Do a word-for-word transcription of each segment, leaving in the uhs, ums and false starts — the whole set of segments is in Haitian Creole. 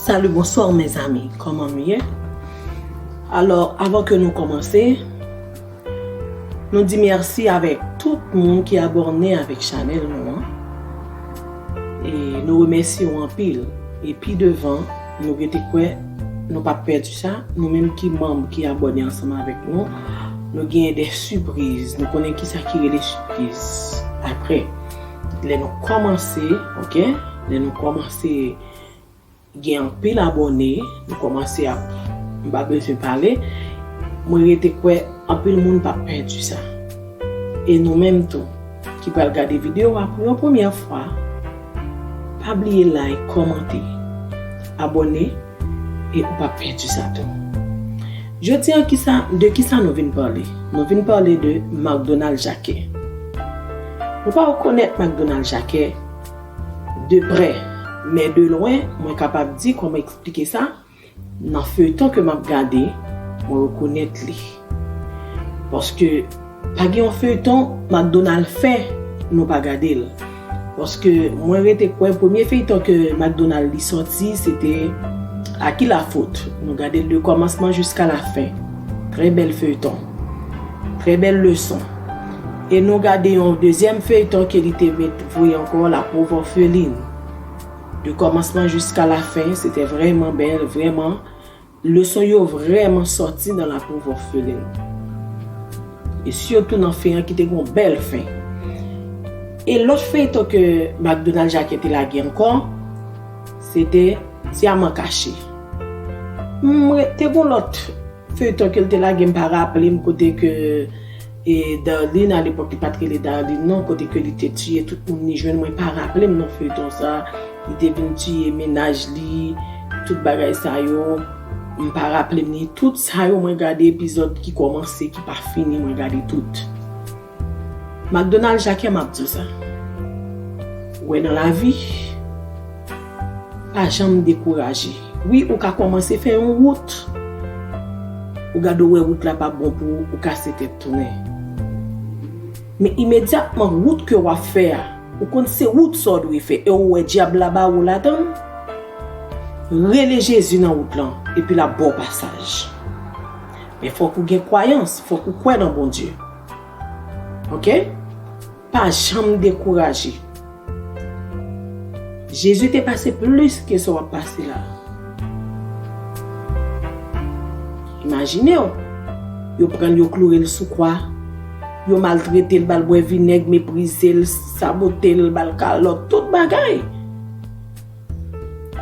Salut, bonsoir mes amis, comment vous allez? Alors, avant que nous commencer, nou di mèsi avèk tout moun ki abòne avèk chanèl nou an. E nou remèsye w anpil. E pi devan, nou rete kwè nou p ap pèdi sa. Nou menm ki manm ki abòne ansanm avèk nou, nou genyen de sipriz. Nou konnen ki sa ki rele sipriz. Apre, lè nou kòmanse, oke? Lè nou kòmanse gen anpil abòne, nou kòmanse ap, m pa bezwen pale, mwen rete kwè anpil moun p ap pèdi sa. E nou menm tou, ki pral gade videyo a pou yon premyè fwa, pa bliye like, kòmante, abòne, e ou p ap pèdi sa tou. Jodi a, kisa, de kisa nou vin pale? Nou vin pale de Macdonald Jacquet. Nou pa rekonèt Macdonald Jacquet de prè, men de lwen, mwen kapab di, kòman eksplike sa, nan feyton ke m ap gade, mwen rekonèt li. Paske pa gen yon feyton Macdonald fè, nou pa gade l. Paske mwen rete kwè premye feyton ke Macdonald li sòti, se te À qui la faute? Nou gade l de kòmansman jiska lafen. Trè bèl feyton. Trè bèl leson. E nou gade yon dezyèm feyton ke li te met voye ankò, La Pauvre Orpheline. De kòmansman jiska lafen, se te vrèman bèl, vrèman. Leson yo vrèman sòti nan La Pauvre Orpheline. E sitou nan fen an ki te gen yon bèl fen. E lòt feyton ke Macdonald Jacquet te lage ankò, se te Dyaman Kache. Mwen te gen lòt feyton ke l te lage, m pa raple m, kote ke, e, Darline, alepòk li pa t rele Darline non, kote ke li te tiye tout moun li jwenn, mwen pa raple m non feyton sa, li te vin tiye mennaj li, tout bagay sa yo, m pa raple m ni tout sa yo, mwen gade epizòd ki kòmanse, ki pa fini, mwen gade tout. Macdonald Jacquet, m ap di w sa. Ou wè nan lavi, pa janm dekouraje. Wi, ou ka kòmanse fè yon wout. Ou gade ou wè wout la pa bon pou ou, ou kase tèt tounen. Men imedyatman wout ke w ap fè a, ou konn se wout sa w dwe fè, e ou wè dyab la ba ou ladan l, rele Jezi nan wout lan, epi l ap ba w pasaj. Men fòk ou gen kwayans, fòk ou kwè nan Bondye. Oke? Pa janm dekouraje. Jezi te pase plis ke sa w ap pase la. Imajine w, yo pran l, yo kloure l sou kwa, yo maltrete l, ba l bwè vinèg, meprize l, sabote l, ba l kalòt, tout bagay.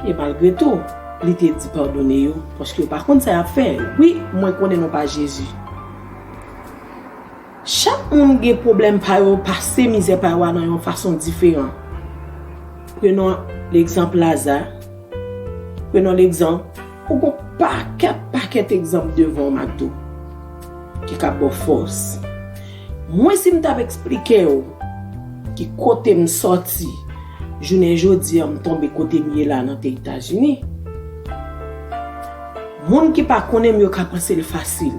E malgre tou, li te di padone yo, paske yo pa konn sa y ap fè. Wi, mwen konnen nou pa Jezi. Chak moun gen pwoblèm pa yo, pase mizè pa yo a nan yon fason diferan. Prenons l'exemple Laza. Prenons l'exemple, ou gon pakèt, pakèt egzanp devan w, Macdo, ki ka ba w fòs. Mwen, si m t ap eksplike w ki kote m sòti, jounen jodi a, m tonbe kote m ye la nan tè Etazini. Moun ki pa konnen m yo ka panse l fasil.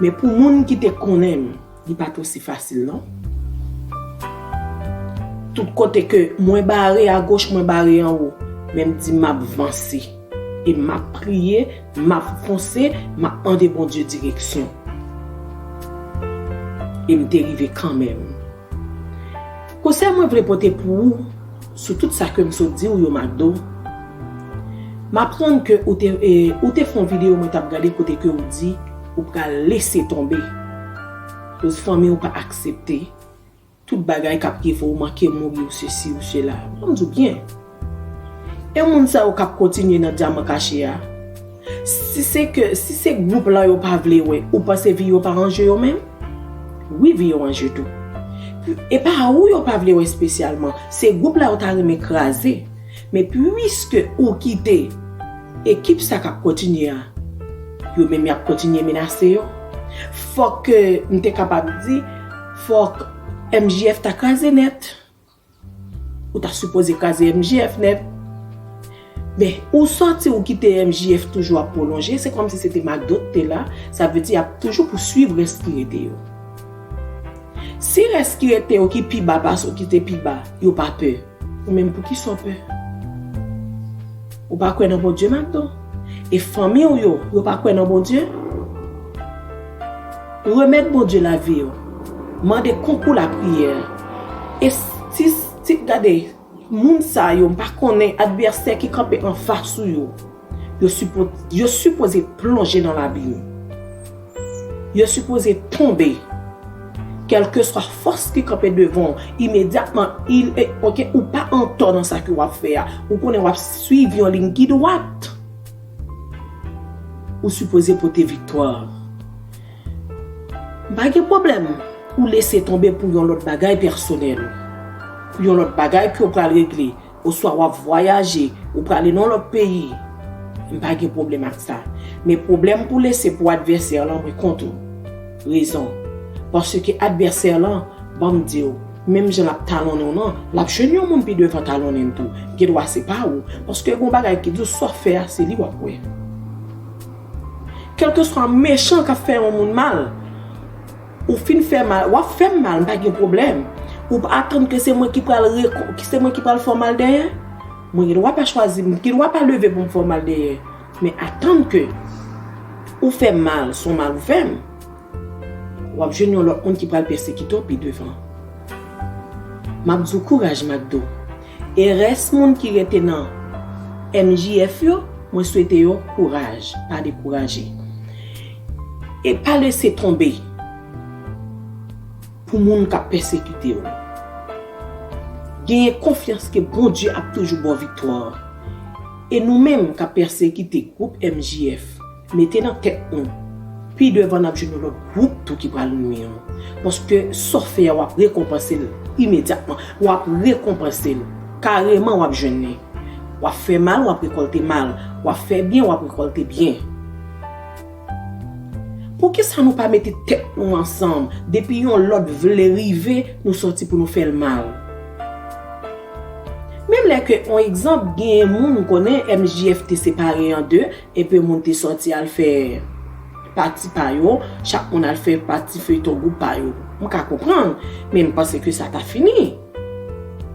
Men pou moun ki te konnen m, li pa t osi fasil, non. Tout kote ke mwen bare agoch, mwen bare anwo, men m di m ap vanse. E m ap priye, m ap fonse, m ap mande Bondye direksyon. E m te rive kanmenm. Konsèy mwen vle pote pou ou, sou tout sa ke m sot di w yo, Macdo, m aprann ke ou te, e, ou te fè yon videyo mwen t ap gade kote ke ou di ou pral lese tonbe. Koz fanmi w pa aksepte tout bagay k ap rive w, manke mouri, ou sesi, ou sela. Ban m di w byen. E moun sa yo k ap kontinye nan dyaman kache a, si se ke, si se gwoup lan yo pa vle wè, ou panse vi yo pa an je yo menm? Wi, vi yo an je tou. E pa ou yo pa vle wè espesyalman, se gwoup la yo ta renmen kraze. Men piske ou kite ekip sa k ap kontinye a, yo menm y ap kontinye menase yo. Fòk, m te kapab di, fòk M J F ta kraze nèt. Ou ta sipoze kraze M J F nèt. Men, ou sòti, ou kite M J F toujou ap pwolonje, se kòmsi se te Macdo k te la, sa vle di y ap toujou pouswiv rès ki rete yo. Si rès ki rete yo ki pi ba pase w, ki te pi ba, yo pa pè, ou menm poukisa w pè? Ou pa kwè nan Bondye, Magdo? E fanmi w yo, yo pa kwè nan Bondye? Remèt Bondye lavi w. Mande konkou lapriyè. E si, si, gade, moun sa yo, m pa konnen advèsè ki kanpe anfas ou yo. Yo sipo-, yo sipoze plonje nan labim. Yo sipoze tonbe. Kèlkeswa fòs ki kanpe devan w, imedyatman, il, e, ok, ou pa antò nan sa ke w ap fè a. Ou konnen w ap swiv yon liy ki dwat. Ou sipoze pote viktwa. M pa gen pwoblèm ou lese tonbe pou yon lòt bagay pèsonèl, pou yon lòt bagay ke w pral regle, oswa w ap vwayaje, ou prale nan lòt peyi. M pa gen pwoblèm ak sa. Men pwoblèm pou lese pou advèsè lan, mwen kont ou. Rezon. Paske advèsè lan, ban m di w, menm jan l ap talonnen w nan, l ap jwenn yon moun pi devan talonnen l tou. Gen dwa se pa ou. Paske gen yon bagay ki di w sa w fè a, se li w ap wè. Kèlkeswa mechan k ap fè yon moun mal, ou fin fè mal, w ap fè m mal, m pa gen pwoblèm. Ou pa atann ke se mwen ki pral reko-, ki se mwen ki pral fè w mal dèyè? Mwen gen dwa pa chwazi, m gen dwa pa leve pou m fè w mal dèyè. Men atann ke ou fè m mal, se yon mal ou fè m, w ap jwenn yon lòt moun ki pral pèsekite w pi devan. M ap di w kouraj, Magdo. E rès moun ki rete nan M J F yo, mwen swete yo kouraj, pa dekouraje. E pa lese tonbe pou moun k ap pèsekite w. Genyen konfyans ke Bondye ap toujou ba w viktwa. E nou menm k ap pèsekite gwoup M J F, mete nan tèt nou, pi devan n ap jwenn yon lòt gwoup tou ki pral nwi nou. Paske sa w fè a, w ap rekonpanse l imedyatman. W ap rekonpanse l. Kareman, w ap jwenn li. W ap fè mal, w ap rekòlte mal. W ap fè byen, w ap rekòlte byen. Poukisa nou pa mete tèt nou ansanm? Depi yon lòt vle rive, nou sòti pou nou fè l mal. Menm lè ke, yon egzanp, genyen moun, ou konnen M J F te separe an de, epi moun te sòti al fè pati pa yo, chak moun al fè pati feyton gwoup pa yo. M ka konprann, men m panse ke sa ta fini.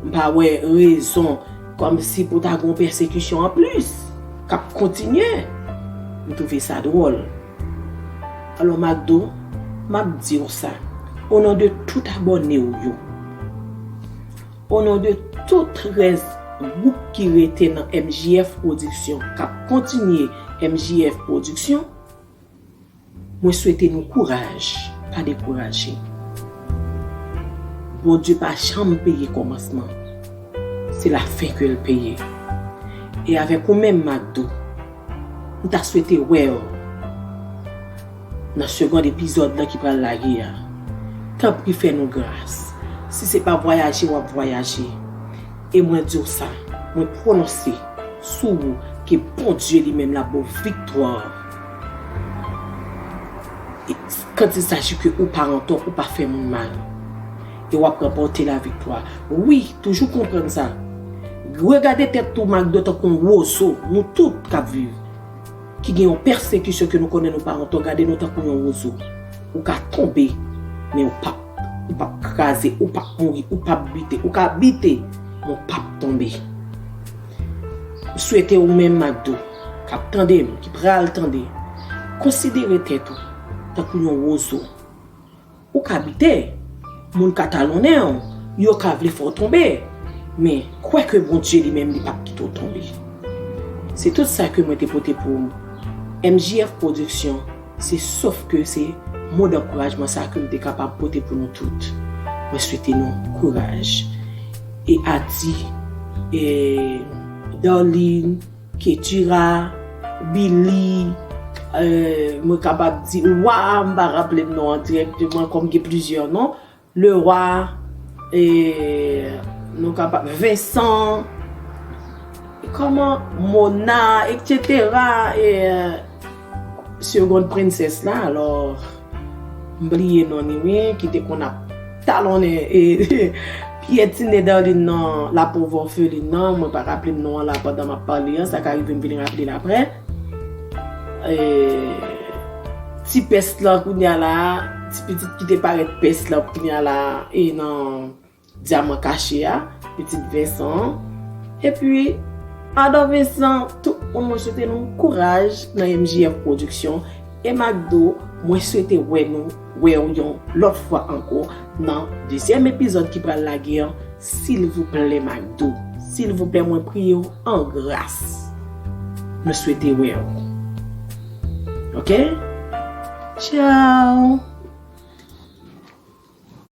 M pa wè rezon kòmsi pou ta gen yon pèsekisyon anplis k ap kontinye. M twouve sa dwòl. Alò, Magdo, m ap di w sa, o non de tout abòne w yo, o non de tout rès gwoup ki rete nan M J F Pwodiksyon, k ap kontinye M J F Pwodiksyon, mwen swete nou kouraj, pa dekouraje. Bondye pa janm peye kòmansman. Se lafen ke l peye. E avèk ou menm, Magdo, m ta swete wè w nan segond epizòd lan ki pral lage a. Tanpri fè nou gras. Si se pa vwayaje w ap vwayaje, e mwen di w sa, mwen pwononse sou ou ke Bondye li menm l ap ba w viktwa. E kann il saji ke ou pa antò, ou pa fè moun mal. E w ap ranpòte laviktwa. Wi, toujou konprann sa. Regade tèt ou, Magdo, tankou yon wozo. Nou tout k ap viv, ki gen yon pèsekisyon ke nou konnen nou pa antò, gade nou tankou yon wozo. Ou ka tonbe, men ou p ap, ou p ap kraze, ou p ap mouri, ou p ap bite. Ou ka bite, men ou p ap tonbe. M swete ou menm, Magdo, k ap tande m, ki pral tande, konsidere tèt ou tankou yon wozo. Ou ka bite, moun ka talonnen w, yo ka vle fè w tonbe, men kwè ke Bondye li menm li p ap kite w tonbe. Se tout sa ke mwen te pote pou ou. M J F Pwodiksyon, se sof ke se mo dankourajman sa ke m te kapab pote pou nou tout. Mwen swete nou kouraj. E Adi, e Darline, Ketira, Billy, euh, mwen kapab di Wa, m pa raple m non an dirèkteman, kòm gen plizyè non. Lewa, e nou kapab, Vincent, kòman, Mona, et cetera. E, euh, Seconde Princess la, alò, m bliye non ni wi, ki te konn ap talonnen, e, pyetinen Darline nan, la pauvre orpheline nan, mwen pa raple m non an la pandan m ap pale an, sa ka rive m vin raple l aprè. E, ti pès lan kounye a la, ti pitit ki te parèt pès lan kounye a la, e nan Dyaman Kache a, pitit Vincent an. Epi, Adò Vincent, tout moun, mwen swete nou kouraj nan M J F Production e Macdo. Mwen swete wè nou, wè w yon lòt fwa ankò nan dezyèm epizòd ki pral lage an. Silvouplè Macdo, silvouplè, mwen priye w an gras. Mwen swete wè w. Oke? Tchao.